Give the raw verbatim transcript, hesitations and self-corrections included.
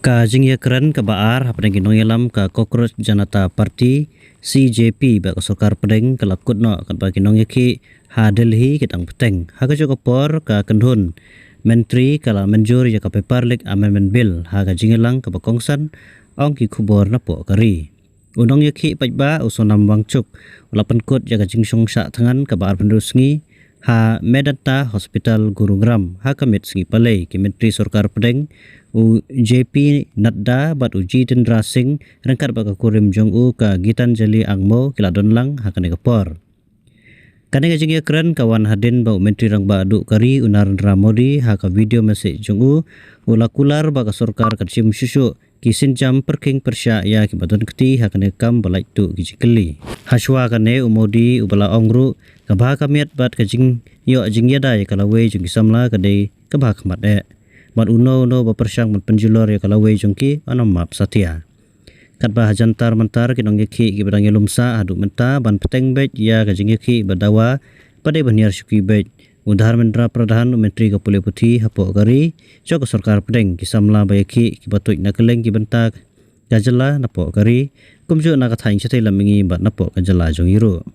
Ka jingïakren kaba ar hapdeng ki nongïalam ka Cockroach Janata Party, C J P, bad ka sorkar pdeng ka la kut noh, katba ki nongïakhih ha Delhi ki dang bteng. Ha kajuh ka por ka kynhun Myntri ka la mynjur ïa ka Paper Leak Amendment Bill ha ka jingïalang kaba kongsan, ong ki khubor napoh ka ri. U nongïakhih paidbah u Sonam Wangchuk u la pynkut ïa ka jingshong shah thngan kaba arphew sngi ha Medanta Hospital Gurugram ha ka miet sngi Palei. Ki myntri sorkar pdeng, u J P Nadda bad u Jitendra Singh, ryngkat bad ka kurim jong u ka Gitanjali Angmo, ki la don lang ha kane ka por. Kane ka jingïakren ka wan hadien ba u Myntri Rangbah Duh ka ri, u Narendra Modi, ha ka video message jong u, u la kular ba ka sorkar kan shim shuh shuh ki sienjam pyrkhing pyrshah ïa kiba don kti ha kane ka kam ba lait tuh ki jingkylli. Hashwa kane u Modi uba la ong ruh, ka bha ka miat bad ka jingïoh jingïada ïa ka lawei jong ki samla ka dei ka bha khmat eh. Bad uno uno ba pyrshang ban pynjulor ïa ka lawei jong ki, yn ym map satia. Katba ha Jantar Mantar ki nongïakhih kiba dang ïalum sah haduh mynta ban bteng beit ïa ka jingïakhih ba dawa ba dei ban hiar shuki beit, u Dharmendra Pradhan, u Myntri ka Pule Puthi hapoh ka ri, jong ka sorkar pdeng, ki samla ba ïakhih kiba tuid na kylleng ki bynta ka jylla napoh ka ri, kumjuh na ka thaiñ Shatei Lammingi bad napoh ka jylla jong ngi ruh.